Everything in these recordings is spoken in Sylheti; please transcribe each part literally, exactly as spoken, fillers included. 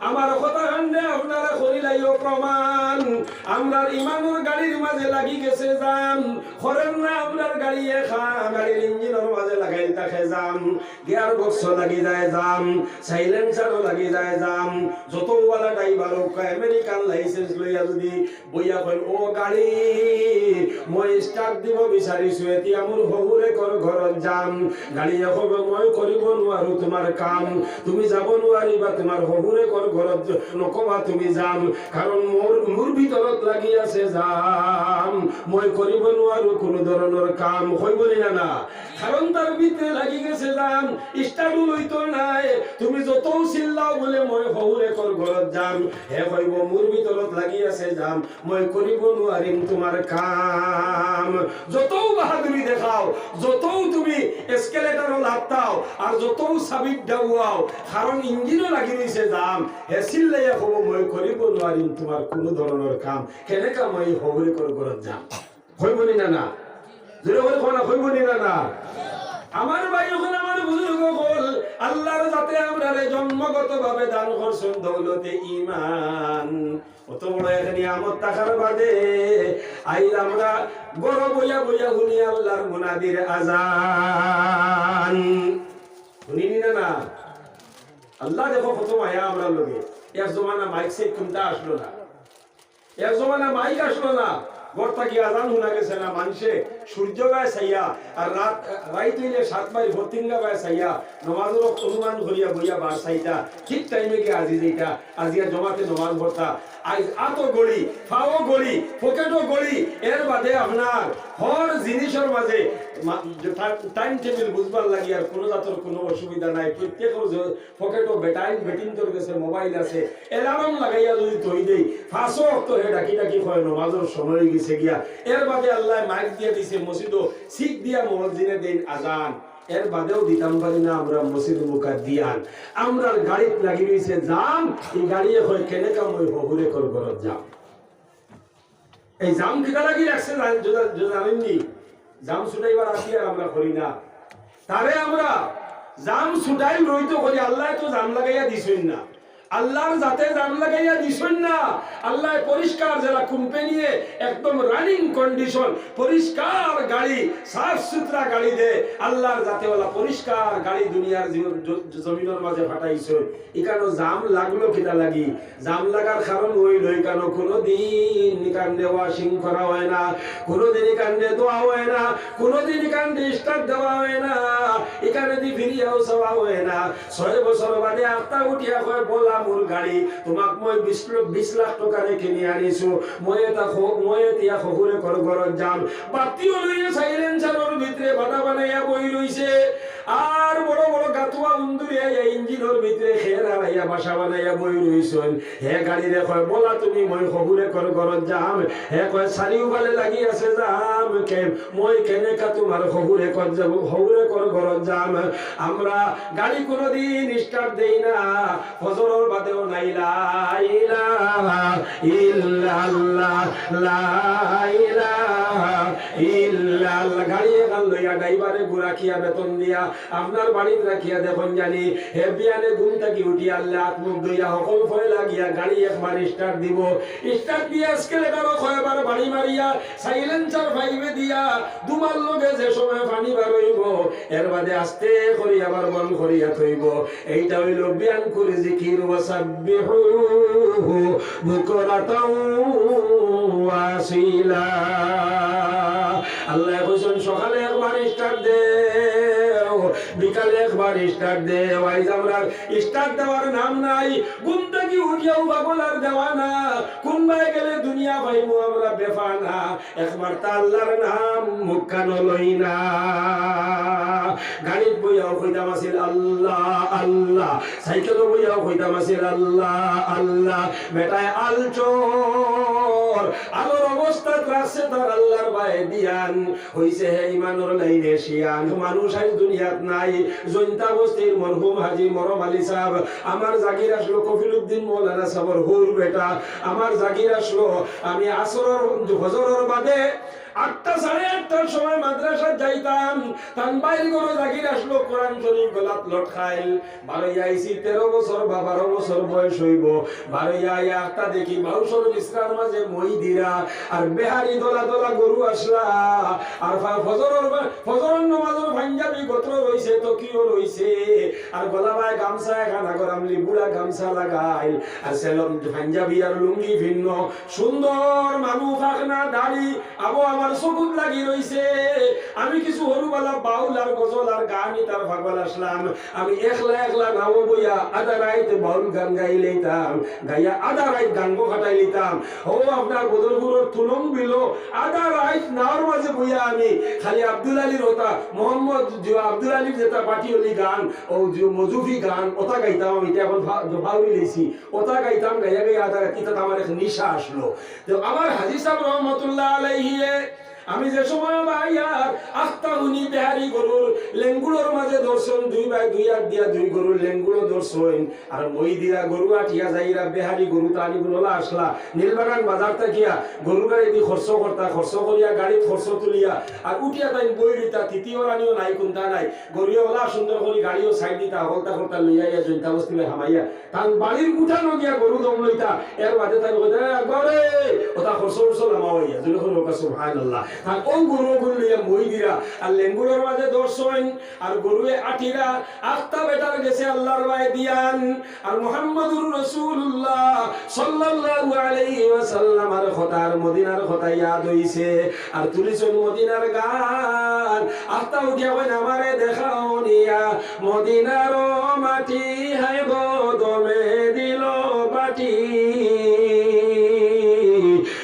আমার কথা কান্দে আপনারা করিলাইও প্রমাণ। আমরার ইমানর গাড়ির মাঝে লাগি গেছে জাম। করেন না আমরার গাড়ি একা, গাড়ির ইঞ্জিনর মাঝে লাগাইল থাকে জাম, গিয়ার বক্সও লাগি যায় জাম, সাইলেন্সারও লাগি যায় জাম। যত ওয়ালা ড্রাইভার হোক, আমেরিকান লাইসেন্স লইয়া যদি বইয়া কইন, "ও গাড়ি, মই স্টার্ট দিব বিচারিছো, এতি আমার হহুরে কর ঘরত যাম।" গাড়িয়ে কইবো, "মই করিব নুয়ারু তুমার কাম, তুমি যাব নুয়ারিবা তুমার হহুরে কর ঘরত, নকবা তুমি যাম, কারণ মোর, মোর ভিতরত লাগি আছে জাম, মই করিব নুয়ারু কুনু ধরনর কাম।" কইবো নি না, না? কারণ তার ভিতরে লাগি গেছে জাম, স্টার্টও লইতো নায়। তুমি যতও চিল্লাও বুলে, "মই হহুরে কর ঘরত যাম", হে কইবো, "মোর ভিতরত লাগি আছে জাম, মই করিব নুয়ারিম তুমার কাম।" যতও বাহাদুরি দেখাও, যতও তুমি এসকেলেটরও লাত্তাও, আর যতও সাবিত ডাউয়াও, কারণ ইঞ্জিনও লাগি রইছে জাম, হে চিল্লাইয়া কইবো, "মই করিব নুয়ারিম তুমার কুনু ধরনর কাম, কেনেকা মই হহুরে কর ঘরত যাম।" কইবো নি না, না? জোরে করি কও না, কইবো নি না, না? আমার ভাই অকল, আমার বুজুর্গ অকল, আল্লার জাতে আমরারে জন্মগতভাবে দান করছইন দৌলতে ইমান। অত বড় এক নিয়ামত থাকার বাদে আইজ আমরা ঘরো বইয়া বইয়া হুনি আল্লার মুনাদির আজান। হুনি নি না, না? আল্লা দেখো কত মায়া আমরার লগে। এক জমানা মাইক সেট কুনতা আছলো না। এক জমানা মাইক আছলো না, ঘর থাকি আজান হুনা গেছে না, মানষে সূর্য গায় চাইয়া, আর রাইত, রাইত অইলে সাত মাইল ফরতিঙ্গা গায় চাইয়া, নমাজর অক্ত অনুমান করিয়া বইয়া বার চাইতা, ঠিক টাইমে গিয়া আজি যাইতা, আজি আর জমাতে নমাজ পড়তা। আইজ আতো ঘড়ি, পাও ঘড়ি, পকেটো ঘড়ি, এর বাদে আপনার হর জিনিসর মাঝে মা-, যে টা-, টাইম টেবিল বুঝবার লাগি আর কুনু জাতর কুনু অসুবিধা নাই। প্রত্যেকর যে পকেটো বেটাইন, বেটিন্তর গেছে মোবাইল আছে, অ্যালার্ম লাগাইয়া যদি থই দেই, পাঁচো অক্ত হে ডাকি ডাকি কয়, "নমাজর সময় অই গেছে গিয়া।" এর বাদে আল্লায় মাইক দিয়া দিছে, মসজিদো শিক দিয়া মুয়াজ্জিনে দেইন আজান। এর বাদেও দিতাম পারি না আমরা মসজিদ মুখা দিয়ান। আমরার গাড়িত লাগি রইছে জাম, ই গাড়িয়ে কয়, "কেনেকা মই হহুরে কর ঘরত যাম।" এই জাম কিতা লাগি রাখছে জান-, জো-, জো-, জানইন নি? জাম ছুটাইবার আতিয়ার আমরা করি না। তারে আমরা জাম ছুটাইল রইতো করি, আল্লায় তো জাম লাগাইয়া দিছইন না। আল্লার জাতে জাম লাগাইয়া দিছইন না। আল্লায় পরিষ্কার যেলা কোম্পানিয়ে একদম রানিং কন্ডিশন, পরিষ্কার গাড়ি, সাফ সুতরা গাড়ি দে। আল্লার জাতে ওলা পরিষ্কার গাড়ি দুনিয়ার জীবন জ-, জ-, জমিনর মাঝে ফাটাইছইন। ইকানো জাম লাগলো কিতা লাগি? জাম লাগার কারণ অইলো, ইকানো কুনুদিন ইকানরে ওয়াশিং করা অয় না, কুনুদিন ইকানরে ধোয়া অয় না, কুনুদিন ইকানরে স্টার্ট দেওয়া অয় না, ইকানেদি ফিরিয়াও চাওয়া অয় না। ছয় বছর বাদে আখতা উঠিয়া কয়, "বলা মোর গাড়ি, তুমাক মই বিশ ল-, বিশ লাখ টেকারে কিনি আনিছু, মই এতা খ-, মই এতিয়া হহুরে কর ঘরত যাম।" বাতিও লইয়া সাইলেন্সারর ভিতরে বাধা বানাইয়া বই রইছে। আর বড় বড় গাতুয়া উন্দুরে আইয়া ইঞ্জিনর ভিতরে খের হারাইয়া বাসা বানাইয়া বই রইছইন। হে গাড়িরে কয়, "বলা তুমি, মই হহুরে কর ঘরত যাম।" হে কয়, "চারিওফালে লাগি আছে জাম, কে-, মই কেনেকা তুমার হহুরে কর যাম, হহুরে কর ঘরত যাম?" আমরা গাড়ি কুনুদিন স্টার্ট দেই না, ফজরর বাদেও নাই। লা ইলাহা ইল্লাল্লাহ, লা ইলাহা ইল্লাল্লাহ। গাড়ি এখান লইয়া ড্রাইভারে গুড়া খিয়া বেতন দিয়া আপনার বাড়িত রাখিয়া দেখইন জানি, হে বিয়ানে ঘুম থাকি উঠিয়া আল্লাহ আত মুখ ধইয়া হকল ফয়লা গিয়া গাড়ি একবার স্টার্ট দিবো। স্টার্ট দিয়া এসকেলেটরো কয়বার বাড়ি মারিয়া, সাইলেন্সার ফাইভে দিয়া, দুমার লগে যে সময় পানি বার অইবো, এর বাদে আস্তে করি আবার বন্ধ করিয়া থইবো। এইটা অইলো বিয়ানকুর জিকির, "ওয়াসাব্বিহুহু বুকরাতাও ওয়াসিলা।" আল্লায় কইছইন, "সকালে একবার স্টার্ট দেও, বিকালে একবার স্টার্ট দেও।" আইজ আমরার স্টার্ট দেওয়ার নাম নাই। ঘুম থাকি উঠিয়াও পাগল আর দেওয়ানা। কুনবায় গেলে দুনিয়া পাইমু আমরা বেফানা। একবার তা আল্লার নাম মুখখানো লই না। গাড়িত বইয়াও কইতাম আছিল, "আল্লাহ, আল্লাহ।" সাইকেলো বইয়াও কইতাম আছিল, "আল্লাহ, আল্লাহ।" বেটায় আলচর, আলোর অবস্থাত রাখছে তার আল্লার বায় দিয়ান। হইছে হে ইমানর লাইনে শিয়ান। মানুষ আইজ দুনিয়াত নাই। জৈন্তা বস্তির মরহুম হাজি মরম আলী সাব, আমার জাগির আছলো কফিলউদ্দিন মৌলানা সাবর হউর বেটা। আমার জাগির আছলো, আমি আসরর, ফজরর বাদে আটটা, সাড়ে আটটার সময় মাদ্রাসাত যাইতাম, তান ভাইর ঘরো জাগির আসলো, কোরআন শরীফ গলাত লটকাইল। বারইয়া আইছি, তেরো বছর বা বারো বছর বয়স অইবো। বারইয়া আইয়া একটা দেখি মাউষর বিছনার মাঝে মই দিরা, আর বেহারি দলা দলা গরু আছলা, আর ফা-, ফজরর বা-, ফজরর নমাজর পাঞ্জাবি গতরো রইছে, তকিও রইছে, আর গলাবায় গামছা এখান আগর আমলি বুড়া গামছা লাগাইল, আর সেলম পাঞ্জাবি আর লুঙ্গি ফিন্নো, সুন্দর মানু পাকনা দাড়ি, আবো আমার চকুত লাগি রইছে। আমি কিছু হুরুবালা বাউল আর গজল আর গান ইতার পাগল আছলাম। আমি একলা একলা নাও বইয়া আধা রাইত বাউল গান গাইলাইতাম, গাইয়া আধা রাইত গাঙ্গো কাটাইলিতাম। ও আপনার বদরপুরর তুলং বিলো আধা রাইত নাওর মাঝে বইয়া আমি খালি আব্দুল আলীর হতা, মোহাম্মদ জ-, আব্দুল আলীর যেটা পাটিয়ালি গান, ও যে মজুফি গান, ওটা গাইতাম। আমি তো এখন ভা-, ভাউরি লইছি, ওটা গাইতাম, গাইয়া গাইয়া আধা রাইত, ইটা তো আমার এক নিশা আছলো। তো আমার হাজি সাহেব রহমতুল্লাহ আলাইহিয়ে আমি যে সময় বাইয়ার আখতা হুনি বেহারি গরুর লেঙ্গুড়র মাঝে ধরছইন, দুই বায় দুই আত দিয়া দুই গরুর লেঙ্গুড় ধরছইন, আর মই দিরা গরু আটিয়া যাইরা বেহারি গরু তানি গুলোলা আছলা নীলবাগান বাজার থাকিয়া গরু গাড়ি দি খরচ করতা, খরচ করিয়া গাড়িত খরচ তুলিয়া আর উঠিয়া তাইন বই রইতা, তিতি ওরানিও নাই, কুন্তা নাই, গরুয়ে ওলা সুন্দর করি গাড়িও সাইড দিতা, হলতা খরতা লইয়া ইয়া জৈন্তা বস্তি বায় হামাইয়া তান বাড়ির উঠানো গিয়া গরু দম লইতা, এর বাদে তাইন কইতা, "এ, গরে, ওটা খরচ খরচ লামা হইয়া", জোরে করে বলবা, "সুবহানাল্লাহ।" তান ও গরু ওগুন লইয়া মই দিরা, আর লেঙ্গুড়র মাঝে ধরছইন, আর গরুয়ে আটিরা, আখতা বেটার গেছে আল্লাহর বায় দিয়ান, আর মুহাম্মাদুর রাসূলুল্লাহ সাল্লাল্লাহু আলাইহি ওয়াসাল্লামর কথা আর মদিনার কথা ইয়াদ হইছে, আর তুলিছইন মদিনার গান, আখতা উঠিয়া কইন, "আমারে দেখাও নিয়া মদিনার মাটি, হায় গো দমে দিল বাটি।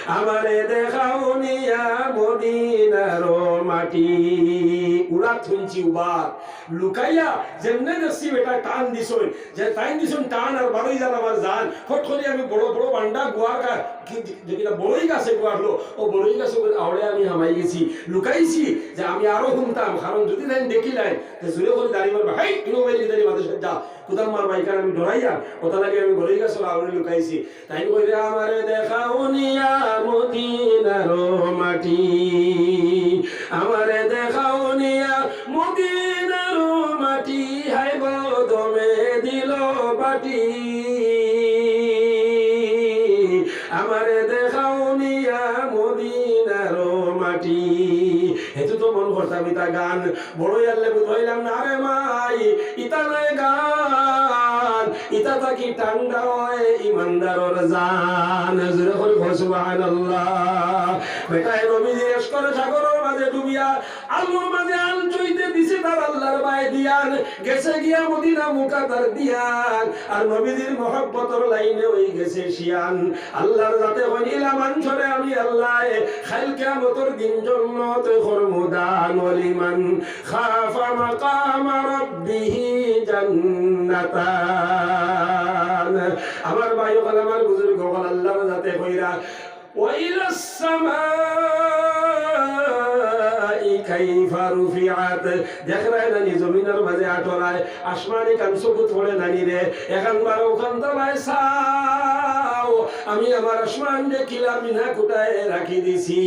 আমারে দেখাও নিয়া মদিনার মাটি।" উড়া থুনছি উবার, লুকাইয়া যেমনে দেখছি বেটা টান দিছইন, যে টান দিছইন টান আর বারোই জান আমার জান। ফট করি আমি বড় বড় বান্ডা গুয়ার কা-, কি, যে কিনা বড়ই গাছে গুয়ারলো, ও বড়ই গাছে আওড়ে আমি হামাই গেছি, লুকাইছি যে আমি আরো হুনতাম, কারণ যদি তাইন দেখিলাইন, তে জোরে করি দাড়ি মারবা, "হেই, ইনো ভাই, দাড়ি মারতে যা।" কুদাম মার বাইকার আমি ডরাইয়া, ওটা লাগে আমি বড়ই গাছে আওড়ে লুকাইছি। তাইন কইরা, "আমারে দেখাও নিয়া মদিনার মাটি, আমারে দেখাও নিয়া মদিনার মাটি, হায় গো দমে দিল বাটি। আমারে দেখাও নিয়া মদিনার মাটি।" হেতু তো মন করতাম ইতা গান, বড়ই আল্লে বুঝাইলাম, "না রে মাই, ইতা নায় গান, ইতা থাকি ঠান্ডা হয় ইমানদারর জান।" জোরে করি কও, "সুবহানাল্লাহ।" বেটায় নবীজি এশকর সাগরর মাঝে ডুবিয়া, আলুর মাঝে আন চইতে দিছে তার আল্লাহর বায় দিয়ান, গেছে গিয়া মদিনা মুকাদ্দার দিয়ান, আর নবীজির মহব্বতর লাইনে হই গেছে শিয়ান। আল্লাহর জাতে কইন, "ইলা মানষরে আমি আল্লায় কাইল কিয়ামতর দিন জন্নত করমু দান।" ওয়ালিমান খাফা মাকামা রাব্বিহি জান্নাতান। আমার ভাই অকল, আমার বুজুর্গ অকল, আল্লাহর জাতে কইরা, "ওয়া ইলাস সামাই কাইফা রুফিআত।" দেখরায় নানি জমিনর মাঝে আটরায়, আসমানি কান চকুত পড়ে নানি রে, এখান বারো ওখান তাবায় চাও, আমি আমার আসমানরে কিলা মিনা কুটায় রাখি দিছি।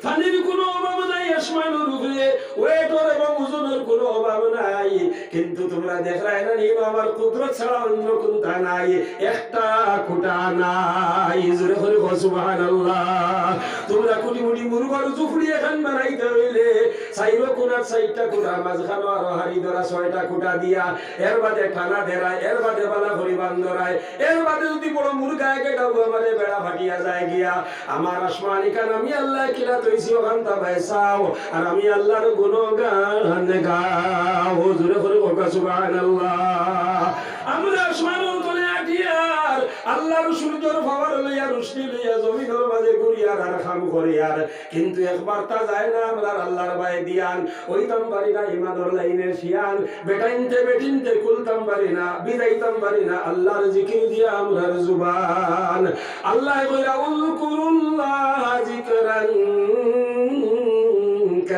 পানির কুনু অভাব নাই আসমানর উপরে, ওয়েটর এবং ওজনর কুনু অভাব নাই। কিন্তু তুমরা দেখরায় নানি, আমার কুদরত ছাড়া অন্য কুন্তা নাই, একটা কুটা নাই। জোরে করি কও, সুবহানাল্লাহ। তুমরা কুটি মুটি মুরগর জুফড়ি এখান বানাইতে অইলে, চাইরো কুনার চাইরটা কুটা, মাঝখানো আরো হাড়ি ধরা ছয়টা কুটা দিয়া, এর বাদে টানা দেরায়, এর বাদে বালা করি বান্দরায়, এর বাদে যদি বড় মুরগা একে ডাবু আমারে বেড়া ফাটিয়া যায় গিয়া, আমার আসমানি কান আমি আল্লায় কিলা তৈছি ওখান তাবায় চাও, আর আমি আল্লাহর গুণগান গাও। জোরে করি কও, সুবহানাল্লাহ। আমরা আসমানর তলে আটিয়ার, আল্লাহর সূর্যর পাওয়ার লইয়া, রোশনি লইয়া, জমিনর মাঝে ঘুরিয়ার আর কাম করিয়ার, কিন্তু একবার তা যায় না আমরার আল্লাহর বায় দিয়ান। অইতাম পারি না ইমানর লাইনে শিয়ান, বেটাইনতে বেটিনতে কুলতাম পারি না, বিদাইতাম পারি না আল্লাহর জিকির দিয়া আমরার জুবান। আল্লায় কইরা, "উযকুরুল্লাহা যিকরান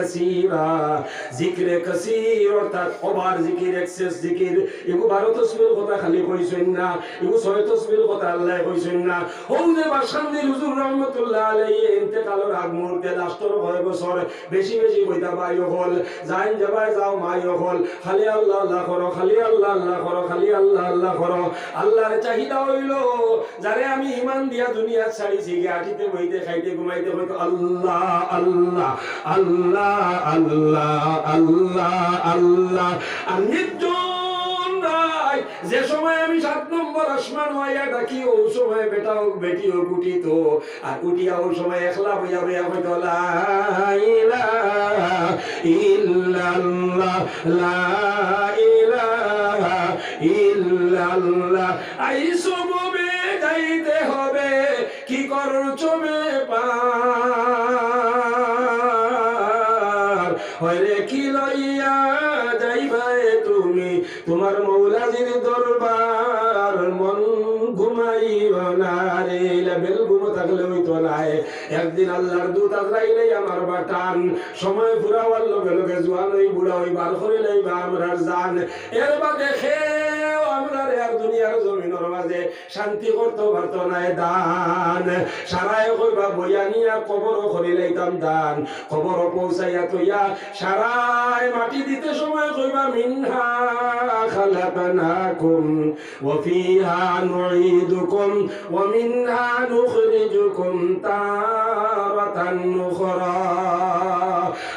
কাসীরা। জিকিরে কাসীর অর্থাৎ over জিকির, excess জিকির। ইগু বারো তসবির কথা খালি কইছইন না, ইগু ছয় তসবির কথা আল্লায় কইছইন না। অউ যে বাসকান্দির হুজুর রহমতুল্লাহ আলাইহি ইন্তেকালর আগ মুহূর্তে last-অর কয় বছর বেশি বেশি কইতা ভাই অকল, যাইন যেবায় যাও মাই অকল, খালি আল্লাহ আল্লাহ করো, খালি আল্লাহ আল্লাহ করো, খালি আল্লাহ আল্লাহ করো। আল্লাহর চাহিদা অইলো, যারে আমি ইমান দিয়া দুনিয়াত ছাড়িছি, গি আটিতে বইতে খাইতে ঘুমাইতে কইতো আল্লাহ, আল্লাহ, আল্লাহ, আল্লাহ, আল্লাহ, আল্লাহ। আর নির্জন রাইত যে সময় আমি সাত নম্বর আসমান অইয়া ডাকি, অউ সময় বেটা অউক, বেটি অউক উঠিতো। আর উঠিয়া অউ সময় একলা বইয়া বইয়া কইতো, লা ইলাহা ইল্লাল্লাহ, লা ইলাহা ইল্লাল্লাহ। আইছো ভবে যাইতে হবে, কি করছো বেপার? হয়রে কি লইয়া যাইবায় তুমি তুমার মৌলাজির দরবার? মন ঘুমাইও না রে, ইলা বেল ঘুমো থাকলে অইতো নায়। একদিন আল্লাহর দূত আজরাইলে আমার বাটান, সময় ফুরাওয়ার লগে লগে জুয়ান অই বুড়া অই বার করিলাইবা আমরার জান। এর বাদে কেউ আমরারে আর দুনিয়ার জমিনর মাঝে শান্তি করতো পারতো নায়। দান সারায় কইবা বইয়া নিয়া কবরো করিলাইতাম দান। কবরো পৌঁছাইয়া থইয়া সারায় মাটি দিতে সময় কইবা, মিনহা খালাকনাকুম ওয়া ফিহা নুঈদুকুম ওয়া মিনহা নুখরিজুকুম তারাতান উখরা।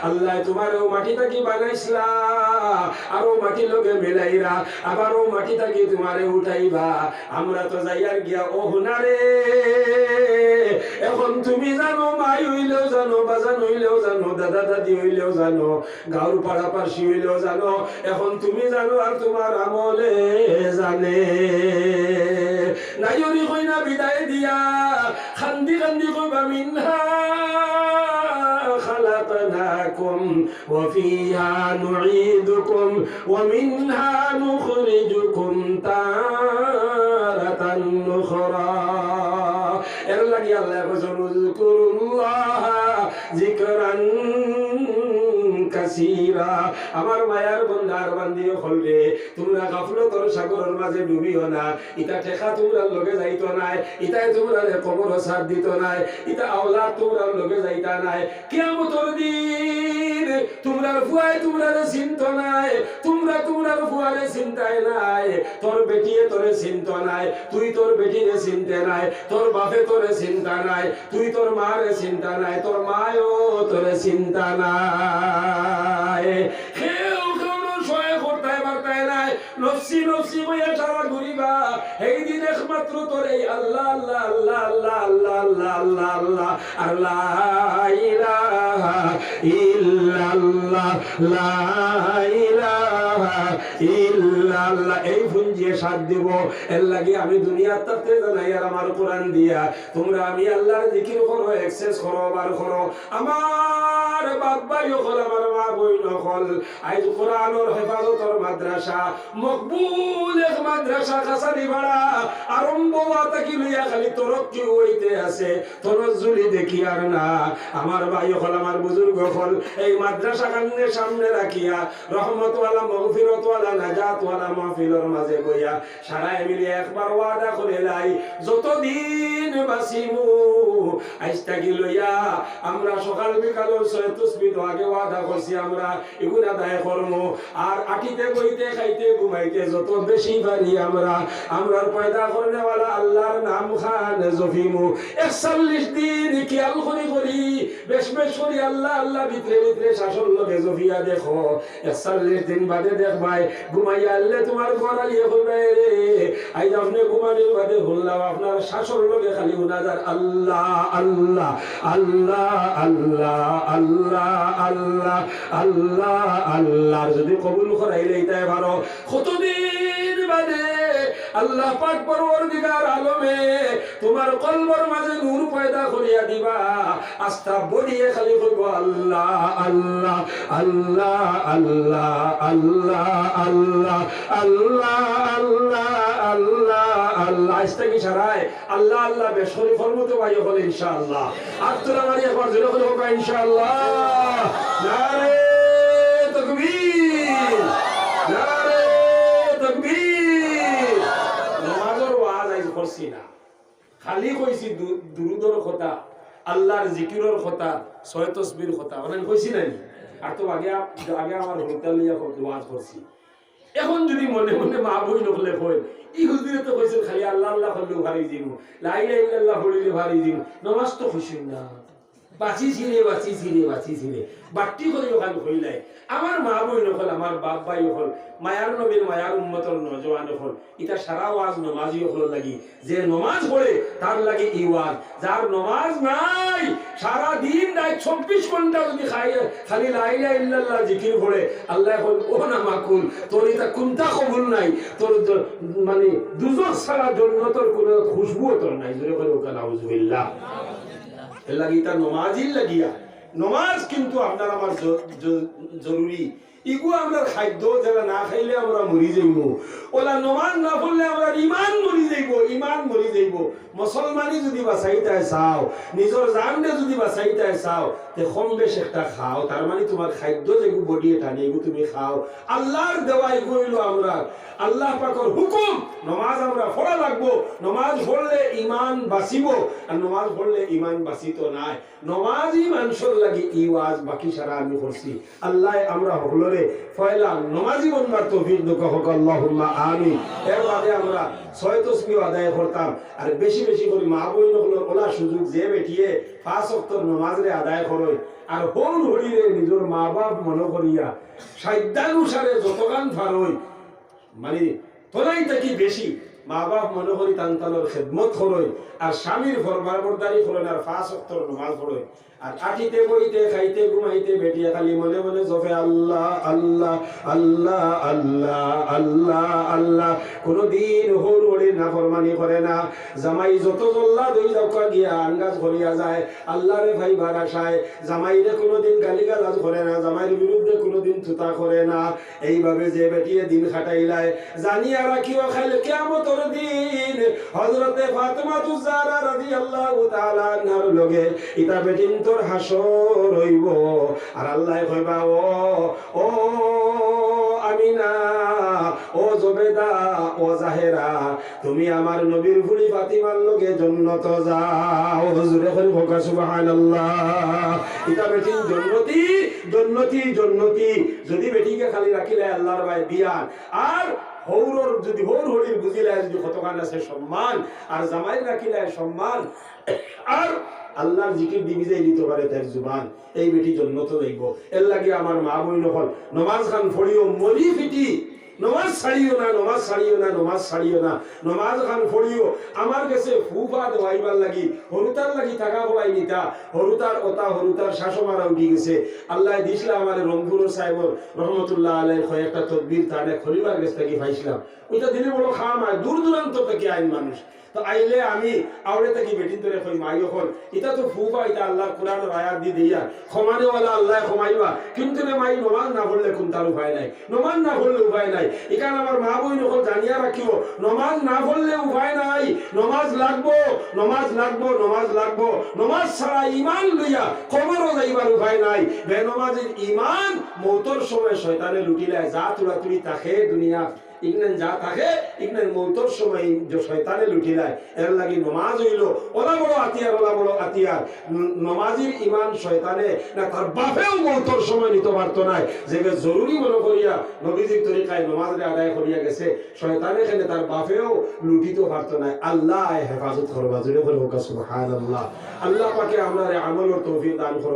আল্লায় তুমারে অউ মাটি থাকি বানাইছলা, আর অউ মাটির লগে মিলাইরা, আবার অউ মাটি থাকি তুমারে উঠাইবা। আমরা তো যাইয়ার গিয়া অউ হুনারে। এখন তুমি জানো, মাই অইলেও জানো, বাজান অইলেও জানো, দাদা দাদি অইলেও জানো, গাউর পাড়া পাড়শি অইলেও জানো, এখন তুমি জানো আর তুমার আমলে জানে। নাইওরি কইনা বিদায় দিয়া কান্দি কান্দি কইবা, মিনহা খালাকনাকুম ওয়া ফিহা নুঈদুকুম ওয়া মিনহা নুখরিজুকুম তারাতান উখরা। এর লাগি আল্লায় কইছইন, উযকুরুল্লাহা যিকরান কাসীরা। আমার মায়ার বন্দা আর বান্দি অকল রে, তুমরা গাফলতর সাগরর মাঝে ডুবিও না। ইতা ঠেকা তুমরার লগে যাইতো নায়, ইতায় তুমরারে কবরো ছাড় দিতো নায়, ইতা আওলাদ তুমরার লগে যাইতা নায়। কিয়ামতর দিন তুমরার ফুয়ায় তুমরারে চিনতো নায়, তুমরা তুমরার ফুয়ারে চিনতায় নায়, তোর বেটিয়ে তোরে চিনতো নায়, তুই তোর বেটিরে চিনতে নায়, তোর বাপে তোরে চিনতা নায়, তুই তোর মারে চিনতা নায়, তোর মায়ও তোরে চিনতা নায়। কেউ কেউর সহায় করতায় পারতায় নায়, নফসি নফসি কইয়া সারা ঘুরিবা। হেই দিন একমাত্র তোর এই আল্লাহ, আল্লাহ, আল্লাহ, আল্লাহ, আল্লাহ, আল্লাহ, আল্লাহ, আল্লাহ, আর লা ইলাহা ইল্লাল্লাহ, লা ইলাহা ইল্লাল্লাহ। এই পুঞ্জিয়ে সাথ দিব। এর লাগি আমি দুনিয়ার থাকতে জানাইয়ার আমার কোরআন দিয়া, তুমরা আমি আল্লাহর জিকির করো, excess করো, over করো। আমার বাপ ভাই অকল, আমার মা বইন অকল, আইজ কোরআনর হেফাজতর মাদ্রাসা, মকবুল এক মাদ্রাসা কাছারিপাড়া, আরম্ভ অওয়া থাকি লইয়া খালি তরক্কি অইতে আছে, তনজ্জুলি দেখিয়ার না। আমার ভাই অকল, আমার বুজুর্গ অকল, এই মাদ্রাসা খানরে সামনে রাখিয়া রহমতওয়ালা, মগফিরতওয়ালা, নাজাতওয়ালা মাহফিলর মাঝে বইয়া সারায় মিলিয়া একবার ওয়াদা করিলাই, যতদিন বাঁচিমু, আইজ থাকি লইয়া আমরা সকাল বিকালর ছয় তসবি তো আগে ওয়াদা করছি আমরা, ইগুন আদায় করমু। আর আটিতে বইতে খাইতে ঘুমাইতে যত বেশি পারি আমরা, আমরার পয়দা করনেওয়ালা আল্লাহর নাম খান জপিমু। একচল্লিশ দিন খিয়াল করি করি, বেশ বেশ করি আল্লাহ আল্লাহ ভিতরে ভিতরে শ্বাসর লগে জপিয়া দেখো। একচল্লিশ দিন বাদে দেখবায়, ঘুমাইয়া আইলে তুমার ঘরআলিয়ে কইবা, "এ রে, আইজ আপনে ঘুমানির বাদে হুনলাম আপনার শ্বাসর লগে খালি হুনা যার আল্লাহ, আল্লাহ, আল্লাহ।" আর যদি কবুল করাইলাইতায় পারো, কতদিন বাদে আল্লাহ পাক পরওয়ারদিগার আলমে তুমার কলবর মাঝে নূর পয়দা করিয়া দিবা। আস্তা বডিয়ে খালি কইবো, "আল্লাহ, আল্লাহ, আল্লাহ।" আইজ থাকি সারায় আল্লাহ আল্লাহ বেশ করি করমু তো ভাই অকল ইনশাআল্লাহ। আত তুলা মারি একবার জোরে করি কউক্কা ইনশাআল্লাহ। নারে তকবীর, নারে তকবীর। নমাজর ওয়াজ আইজ করছি না, খালি কইছি দু-, দুরুদর কথা, আল্লাহর জিকিরর কথা, ছয় তসবির কথা, অনেক কইছি না নি? আর তো আগে আ-, আগে আমার হুরুতারে লইয়া ক-, ওয়াজ করছি। এখন যদি মনে মনে মা বইন অকলে কইন, "ই হুজুরে তো কইছইন খালি আল্লাহ আল্লাহ করলেউ ফারি যিমু, লা ইলাহা ইল্লাল্লাহ পড়িলে ফারি যিমু, নমাজ তো কইছইন না।" বাঁচিছি রে, বাঁচিছি রে, বাঁচিছি রে। বাট্টি করি অখান কইলায়। আমার মা বইন অকল, আমার বাপ ভাই অকল, মায়ার নবীর মায়ার উম্মতর নওজোয়ান অকল, ইতা সারা ওয়াজ নমাজি অকলর লাগি। যে নমাজ পড়ে, তার লাগি ই ওয়াজ। যার নমাজ নাই, সারা দিন রাইত চব্বিশ ঘন্টা যদি খাই-, খালি লা ইলাহা ইল্লাল্লাহ জিকির পড়ে, আল্লায় কইন, "ও না মাকুল, তোর ইতা কুনতা কবুল নাই, তোর দ-, মানে দুজখ ছাড়া জন্নতর কুনু খুশবুও তোর নাই।" জোরে করি কউক্কা নাউজুবিল্লাহ। এর লাগি ইতা নমাজির লাগিয়া, নমাজ কিন্তু আপনার আমার জ-, জ-, জরুরি। ইগু আমরার খাদ্য, যেটা না খাইলে আমরা মরি যাইমু। অউলা নমাজ না পড়লে আমরার ইমান মরি যাইবো, ইমান মরি যাইবো। মুসলমানি যদি বাঁচাইতায় চাও, নিজর জানরে যদি বাঁচাইতায় চাও, তে কম বেশ একটা খাও। তার মানে তুমার খাদ্য যেগু body এ টানে, ইগু তুমি খাও। আল্লাহর দেওয়া ইগু অইলো আমরার, আল্লাহ পাকর হুকুম, নমাজ আমরা পড়া লাগবো। নমাজ পড়লে ইমান বাঁচিবো, আর নমাজ পড়লে ইমান বাঁচিতো নায়। নমাজি মানষর লাগি ই ওয়াজ, বাকি সারা আমি করছি। আল্লায় আমরা হকলরে পয়লা নমাজি বনবার তৌফিক দেউক্কা, কউক্কা আল্লাহুম্মা আমিন। এর বাদে আমরা ছয় তসবিহ আদায় করতাম, আর বেশি বেশি করি মা বইন অকলর অউলা সুযোগ, যে বেটিয়ে পাঁচ ওয়াক্তর নমাজরে আদায় করইন, আর হউর হড়িরে নিজর মা বাপ মনো করিয়া সাধ্যানুসারে যতখান ফারইন, মানে, তনাই থাকি বেশি মা বাপ মনো করি তান তানর খেদমত করইন, আর স্বামীর ফরমাবরদারি করইন, আর পাঁচ ওয়াক্তর নমাজ পড়ইন। আর আটিতে, বইতে, খাইতে, ঘুমাইতে বেটিয়ে খালি মনে মনে জপে, "আল্লাহ, আল্লাহ, আল্লাহ, আল্লাহ, আল্লাহ, আল্লাহ।" কুনুদিন হউর হড়ির নাফরমানি করে না। জামাই যত জল্লাদ অই যাউক্কা গিয়া আন্দাজ করিয়া যায়, আল্লাহরে পাইবার আশায়। জামাইরে কুনুদিন গালিগালাজ করে না, জামাইর বিরুদ্ধে কুনুদিন থুতা করে না। এইভাবে যে বেটিয়ে দিন কাটাইলায়, জানিয়া রাখিও, কাইল কিয়ামতর দিন হযরতে ফাতেমাতুজ জাহরা রাদিয়াল্লাহু তাআলা আনহার লগে ইতা বেটিন্তর হাশর অইবো। আর আল্লায় কইবা, "ও, ও আমিনা, ও জুবেদা, ও জাহেরা, তুমি আমার নবীর ফুড়ি ফাতিমার লগে জন্নতো যাও।" জোরে করি কউক্কা সুবহানাল্লাহ। ইতা বেটিন জন্নতি, জন্নতি, জন্নতি। যদি বেটিকে খালি রাখিলে আল্লাহর বায় বিয়ান, আর হউরর যদি হউর হড়ির বুঝিলে যদি কতখান আছে সম্মান, আর জামাইর রাখিলে সম্মান, আর আল্লাহর জিকির দিবি যাই দিতো পারে তার জুবান, এই বেটি জন্নতো যাইবো। এর লাগি আমার মা বইন অকল, নমাজ খান পড়িও মরি ফিটি, নমাজ ছাড়িও না, নমাজ ছাড়িও না, নমাজ ছাড়িও না, নমাজ খান পড়িও। আমার গেছে ফুফা দেওয়াইবার লাগি, হরুতার লাগি টাকা পড়াই নিতা, হরুতার ওতা, হরুতার শাসমারা উঠি গেছে। আল্লায় দিছলা আমারে রংপুরর সাহেবর রহমতুল্লাহ আলাইহির কয়েকটা তদবির তানে খলিফার গেছ থাকি পাইছলাম। ওইটা দিলে বড় কাম অয়, দূর দূরান্ত থাকি আইন মানুষ। তো আইলে আমি আউড়ে থাকি বেটিন্তরে কই, মাই অকল, ইতা তো ফুফা, ইতা আল্লাহর কোরআনর আয়াত দি দিয়া, ক্ষমানেওয়ালা আল্লায় ক্ষমাইবা, কিন্তু রে মাই, নমাজ না পড়লে কুন্তার উপায় নাই, নমাজ না পড়লে উপায় নাই। ইখান আমার মা বইন অকল জানিয়া রাখিও, নমাজ না পড়লে উপায় নাই, নমাজ লাগবো, নমাজ লাগবো, নমাজ লাগবো। নমাজ ছাড়া ইমান লইয়া কবরও যাইবার উপায় নাই। বেনমাজির ইমান মৌতর সময় শয়তানে লুটিলায়, যা তুড়াতুড়ি থাকে দুনিয়া ইগনান যা থাকে, ইগনান মৌতর সময় যে শয়তানে লুটিলায়। এর লাগি নমাজ অইলো ওলা বড় আতিয়ার, ওলা বড় আতিয়ার। ন-, নমাজির ইমান শয়তানে না, তার বাপেও মৌতর সময় নিতো পারতো নায়। যেগে জরুরি মনো করিয়া নবীজির তরিকায় নমাজরে আদায় করিয়া গেছে, শয়তানে কেনে তার বাপেও লুটিতো পারতো নায়। আল্লায় হেফাজত করবা, জোরে করি কউক্কা সুবহানাল্লাহ। আল্লাহ পাকে আমরারে আমলর তৌফিক দান করউক।